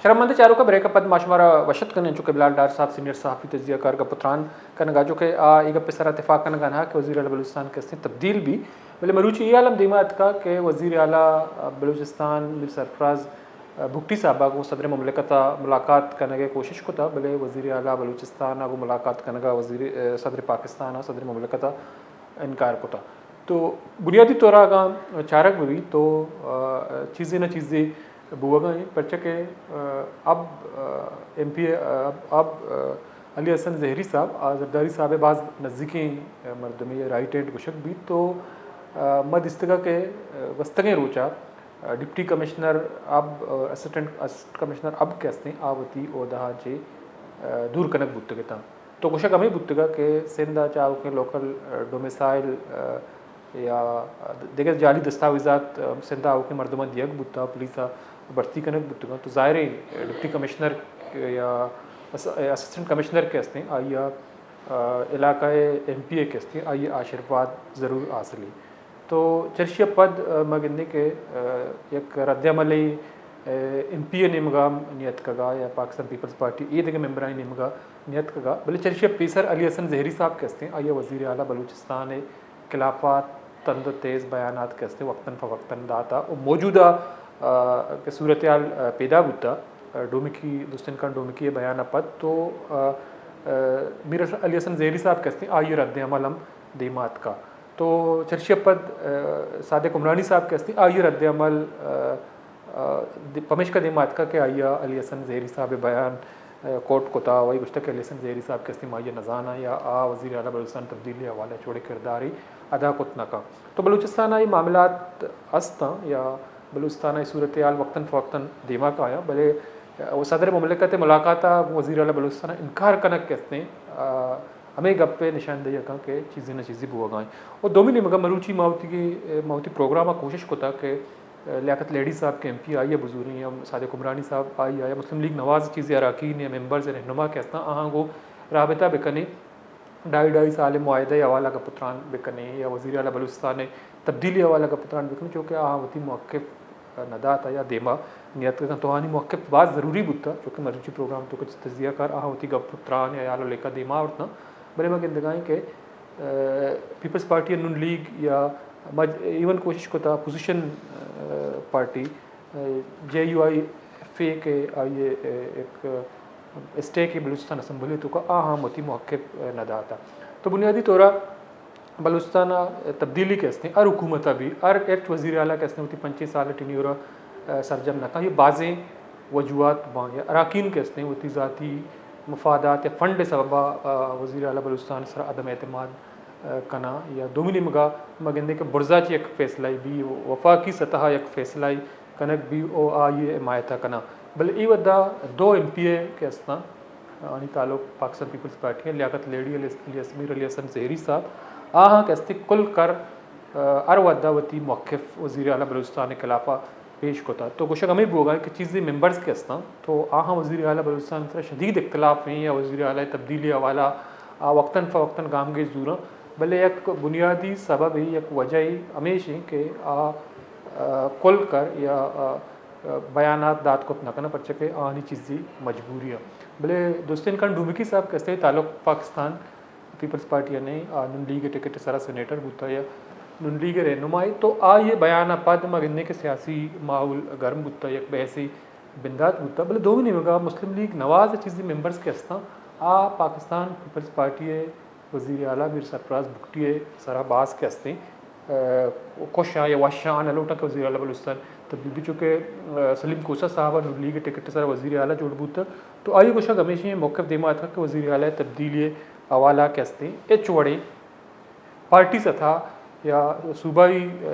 شرمندیں چاروکاں، بریک ءَ پد ما شمارا وش اتک کنیں، چونکہ بلال ڈار صاحب سینئر صحافی، تجزیہ کار، گپ ءُ تران کنگ ءَ، چونکہ آ اے گپ ءِ سرا اتفاق کنگ ءَ نہ کہ وزیر اعلیٰ بلوچستان کہ استیں تبدیل بی، بلے مروچی اے حال ہم دیما اتکا کہ وزیر اعلیٰ بلوچستان میر سرفراز بگٹی صاحب ءَ گوں صدر مملکت ءَ ملاقات کنگ ءِ کوشش کتا، بلے وزیر اعلیٰ بلوچستان ءَ گوں ملاقات کنگ ءَ وزیر، صدر پاکستان ءَ، صدر مملکت ءَ انکار کتا۔ تو بنیادی طور ءَ اگاں چارگ بہ بیت تو، آ، چیزے نہ چیزے بوگ ءَ انت، پرچا کہ، آ، اب، آ، ایم پی اے، آ، اب، آ، علی حسن زہری صاحب، آ، زرداری صاحب ءِ باز نزیکیں، آ، مردمے، رائٹ ہینڈ گوشگ بیت۔ تو، آ، ما دیستگ ءَ کہ، آ، گوستگیں روچ ءَ، آ، ڈپٹی کمشنر اب، آ، اسسٹنٹ، اسسٹنٹ کمشنر اب کہ استیں، آ وتی عہدہ ءَ چہ، آ، دور کنگ بوتگ اتاں۔ تو گوشگ ہمے بوتگ کہ سندھ ءَ چہ آؤکیں لوکل، آ، ڈومیسائل، آ، یا دگہ جعلی دستاویزات، آ، سندھ ءَ آؤکیں مردماں دیگ بوتگ، پولیس ءَ بھرتی کنگ بوتگ۔ تو ظاہر ہے ڈپٹی کمشنر یا اس-، اسسٹنٹ کمشنر کہ استیں، آئی ءَ، آ، علاقہ ءِ ایم پی اے کہ استیں، آئی ءِ آشیرواد ضرور حاصل ہے۔ تو چرشی ءَ پد، آ، ما گندیں کہ، آ، یک رد عملے، آ، ایم پی اے نیمگ ءَ نیتکگ ءَ یا پاکستان پیپلز پارٹی اے دگہ ممبرانی نیمگ ءَ نیتکگ ءَ، بلے چرشی ءَ پیسر علی حسن زہری صاحب کہ استیں، آئی ءَ وزیر اعلیٰ بلوچستان ءِ خلاف ءَ تند ءُ تیز بیانات کہ استیں وقتاً فوقتاً داتا ءُ موجودہ، آ، کہ صورتحال، آ، پیدا بوتا، آ، ڈومکی، دوستین خان ڈومکی ءِ بیان ءَ پد تو، آ، آ، میر علی حسن زہری صاحب کہ استیں، آئی ءِ رد عمل ہم دیما اتکا۔ تو چرشی ءَ پد، آ، صادق عمرانی صاحب کہ استیں، آئی ءِ رد عمل، آ، آ، د-، پمیشکا دیما اتکا کہ آئی ءَ علی حسن زہری صاحب ءِ بیان، آ، کوٹ کتا ءُ آئی گوشتا کہ علی حسن زہری صاحب کہ استیں ما آئی ءَ نزاناں یا آ وزیر اعلیٰ بلوچستان تبدیلی ءِ حوالہ ءَ چوڑے کردارے ادا کت نہ کن۔ تو بلوچستان ءَ اے معاملات استاں یا بلوچستان ءَ اے صورتحال وقتاً فوقتاً دیما کایاں، بلے صدر مملکت ءِ ملاقات ءَ گوں وزیر اعلیٰ بلوچستان ءَ انکار کنگ کہ استیں، آ، ہمے گپ ءِ نشاندہی ءَ کن کہ چیزے نہ چیزے بوگ ءَ انت۔ ءُ دومی نیمگ ءَ مروچی ما وتی، ما وتی پروگرام ءَ کوشش کتا کہ لیاقت لہڑی صاحب کہ ایم پی آئی ءَ بزوریں یا صادق عمرانی صاحب آئی ءَ یا مسلم لیگ نواز چیزے اراکین یا ممبرز یا رہنما کہ استاں آہاں گوں رابطہ بکنیں، ڈائی ڈائی سال ءِ معاہدہ ءِ حوالہ گپ ءُ تران بکنیں یا وزیر اعلیٰ بلوچستان ءِ تبدیلی ءِ حوالہ گپ ءُ تران بکنیں، چونکہ آہاں وتی موقف نہ داتا یا دیما نیتکگاں۔ تو آہانی موقف باز ضروری بوتا، چونکہ مروچی پروگرام تو کچھ تجزیہ کار آہاں وتی گپ ءُ تران یا حیال ءُ لیکہ دیما آورتاں، بلے ما گندگائیں کہ، آ، پیپلز پارٹی ءَ نون لیگ یا مج-، ایون کوشش کتا اپوزیشن، آ، پارٹی، آ، جے یو آئی ایف اے کہ آئی ءِ، آ، ایک اسٹیک ءِ بلوچستان اسمبلی ءِ توکا آہاں وتی موقف، آ، نہ داتا۔ تو بنیادی طور ءَ بلوچستان ءَ تبدیلی کہ استیں، ہر حکومت ءَ بھی، ہر ہچ وزیر اعلیٰ کہ استیں، وتی پنچیں سال ءِ ٹینیور ءَ، آ، سرجم نہ کن۔ یہ بازیں وجوہات باں یا اراکین کہ استیں، وتی ذاتی مفادات یا فنڈ ءِ سبب ءَ، آ، وزیر اعلیٰ بلوچستان ءِ سرا عدم اعتماد، آ، کناں۔ یا دومی نیمگ ءَ ما گندیں کہ برزا چہ یک فیصلہ ءَ بھی، وفاقی سطح ءَ یک فیصلہ ءَ کنگ بی او آئی ءِ حمایت ءَ کناں۔ بلے اے وھد ءَ دو ایم پی اے کہ استاں، آنی تعلق پاکستان پیپلز پارٹی ءَ، لیاقت لہڑی، علی، علی، میر علی حسن زہری صاحب، آہاں کہ استی کل کر، آ، ہر وھد ءَ وتی موقف وزیر اعلیٰ بلوچستان ءِ خلاف ءَ پیش کتا۔ تو گوشگ ہمے بوگا کہ چیزے ممبرز کہ استاں، تو آہاں وزیر اعلیٰ بلوچستان ءِ سرا شدید اختلاف ایں یا وزیر اعلیٰ ءِ تبدیلی ءِ حوالہ آ وقتاً فوقتاً گامگیج زوراں، بلے یک بنیادی سبب اے، یک وجہ اے ہمیش ایں کہ آ، آ، کل کر یا، آ، آ، بیانات دات کت نہ کناں، پرچہ کہ آہانی چیزی مجبوری ایں۔ بلے دوستین خان ڈومکی صاحب کہ استیں تعلق پاکستان پیپلز پارٹی ءَ نہ ایں، آ نون لیگ ءِ ٹکٹ ءِ سرا سینیٹر بوتا یا نون لیگ ءِ رہنما اے، تو آئی ءِ بیان ءَ پد ما گندیں کہ سیاسی ماحول گرم بوتا، یک بحثے بندات بوتا، بلے دومی نیمگا مسلم لیگ نواز ءِ چیزی ممبرز کہ استاں، آ پاکستان پیپلز پارٹی ءِ وزیر اعلیٰ میر سرفراز بگٹی ءِ سرا باز کہ استیں، آ، خوش آں یا وش آں، آ نہ لوٹاں کہ وزیر اعلیٰ بلوچستان تبدیل بی، چونکہ، آ، سلیم کھوسہ صاحب ءَ نون لیگ ءِ ٹکٹ ءِ سرا وزیر اعلیٰ جوڑ بوتا۔ تو آئی ءِ گوشگ ہمیش ایں، موقف دیما اتکا کہ وزیر اعلیٰ ءِ تبدیلی ءِ حوالہ کہ استیں، ہچ وڑیں پارٹی سطح یا صوبائی، آ،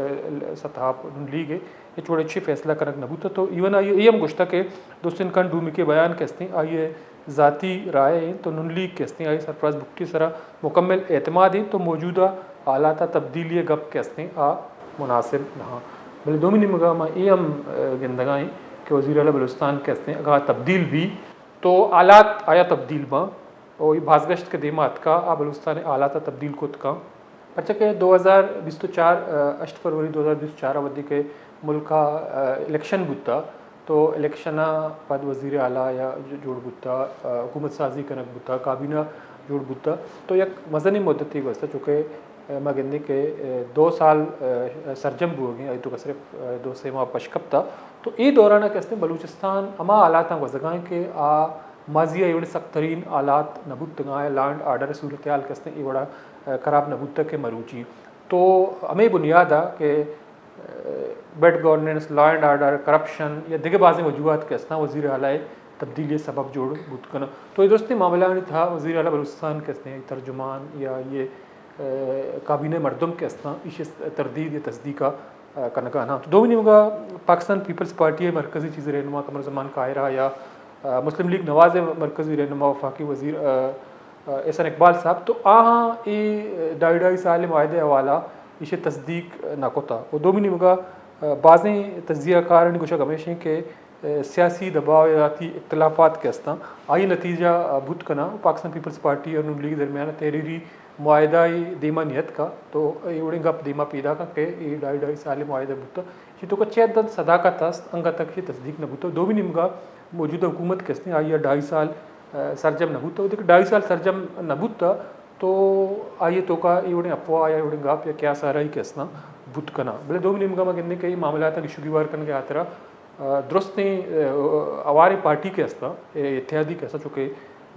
سطح نون لیگ ءِ ہچ وڑیں چی فیصلہ کنگ نہ بوتا۔ تو ایون آئی ءَ اے ہم گوشتا کہ دوستین خان ڈومکی ءِ بیان کہ استیں، آئی ءِ ذاتی رائے ایں، تو نون لیگ کہ استیں، آئی ءَ سرفراز بگٹی ءِ سرا مکمل اعتماد ایں، تو موجودہ حالات ءَ تبدیلی ءِ گپ کہ استیں، آ مناسب نہ آں۔ بلے دومی نیمگا ما اے ہم، آ، گندگا ایں کہ وزیر اعلیٰ بلوچستان کہ استیں، اگاں تبدیل بی، تو حالات آیا تبدیل باں؟ او اے بازگشت کہ دیما اتکا، آ بلوچستان ءِ حالات ءَ تبدیل کت کن۔ پرچہ کہ دو ہزار بیست ءُ چار، آ، ہشت فروری دو ہزار بیست ءُ چار ءَ وھدے کہ ملک ءَ، آ، الیکشن بوتا، تو الیکشن ءَ پد وزیر اعلیٰ یا جو-، جوڑ بوتا، آ، حکومت سازی کنگ بوتا، کابینہ جوڑ بوتا، تو یک مزنیں مدتے گوستا، چونکہ، آ، ما گندیں کہ، آ، دو سال، آ، سرجم بوگیں، آئی توکا صرف، آ، دو سے ماہ پشکپتا۔ تو اے دوران کہ استیں بلوچستان ہما حالاتاں گوزگائیں کہ آ ماضی ءَ ایوڑیں سخت ترین حالات نہ بوتگاں، لا اینڈ آرڈر صورتحال کہ استیں اے وڑا، آ، خراب نہ بوتا کہ مروچی۔ تو ہمے بنیاد ءَ کہ bad governance, law and order, corruption یا دگہ بازیں وجوہات کہ استاں وزیر اعلیٰ ءِ تبدیلی ءِ سبب جوڑ بوت کناں۔ تو اے درستیں معاملہانی تہا وزیر اعلیٰ بلوچستان کہ استیں، آئی ترجمان یا آئی ءِ، آ، کابینہ ءِ مردم کہ استاں، ایشی ءِ تردید یا تصدیق ءَ، آ، کنگا نہ۔ تو دومی نیمگا پاکستان پیپلز پارٹی ءِ مرکزی چیزی رہنما قمر زمان کاہرہ یا، آ، مسلم لیگ نواز ءِ مرکزی رہنما وفاقی وزیر، آ، احسن اقبال صاحب، تو آہاں اے ڈھائی ڈھائی سال معاہدے حوالہ ایشی تصدیق نہ کتا۔ و دومی نیمگا بازیں تجزیہ کارانی گوشگ ہمیش انت کہ سیاسی دباؤ یا ذاتی اختلافات کہ استاں، آئی نتیجہ بوت کناں۔ پاکستان پیپلز پارٹی اور نون لیگ درمیان تحریری معاہدہ ای دیما نیتکا، تو اے وڑیں گپ دیما پیدا کن کہ اے ڈھائی ڈھائی سال معاہدہ بوتا، چی تو کہ چہ حد صداقت است، انگا تک یہ تصدیق نہ بوتا۔ دومی نیمگا موجودہ حکومت کہ استیں، آئی ءَ ڈھائی سال، آ، سرجم نہ بوتا۔ وھدے کہ ڈھائی سال سرجم نہ بوتا، تو آئی ءِ توکا اے وڑیں افواہ یا اے وڑیں گپ یا قیاس آرائی کہ استاں بوت کناں۔ بلے دومی نیمگا ما گندیں کہ اے معاملاتاں گیش و گیوار کنگ ءِ ہاترا، آ، درستیں، آ، ہواریں پارٹی کہ استاں، اے اتحادی کہ استاں، چونکہ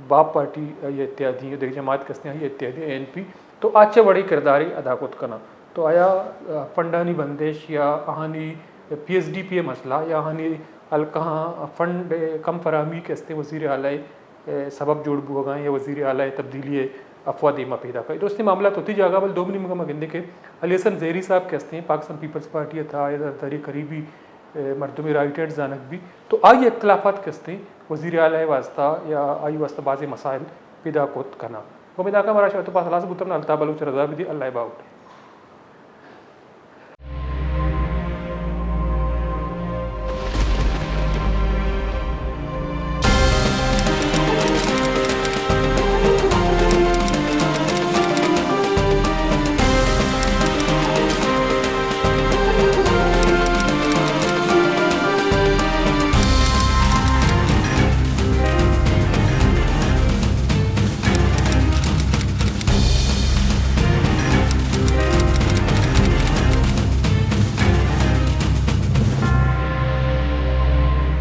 باپ پارٹی آئی ءِ اتحادی، دگہ جماعت کہ استیں آئی ءِ اتحادی، اے این پی، تو آ چہ وڑیں کردارے ادا کت کناں۔ تو آیا، آ، فنڈانی بندش یا آہانی پی ایس ڈی پی ءِ مسئلہ یا آہانی حلقہاں فنڈ ءِ کم فراہمی کہ استیں وزیر اعلیٰ ءِ سبب جوڑ بوگا ایں یا وزیر اعلیٰ ءِ تبدیلی ءِ افواہ دیما پیدا کئی۔ درستیں معاملات وتی جاگہ، بل دومی نیمگا ما گندیں کہ علی حسن زہری صاحب کہ استیں پاکستان پیپلز پارٹی ءِ تہا یا زرداری قریبی، اے، مردمے، رائٹ ہینڈ زانگ بی، تو آئی اختلافات کہ استیں وزیر اعلیٰ ءِ واسطہ یا آئی واسطہ بازیں مسائل پیدا کت کناں۔ امید آکا مارا شما تو پاس خلاص بوتم، الطاف بلوچ رضا بدی، اللہ باوٹ۔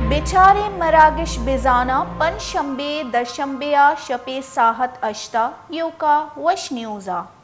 بچاریں مراگش بزاناں، پنچ شنبے، دشنبے ءَ شپے ساھت ھشت ءَ ایوکا وش نیوز ءَ۔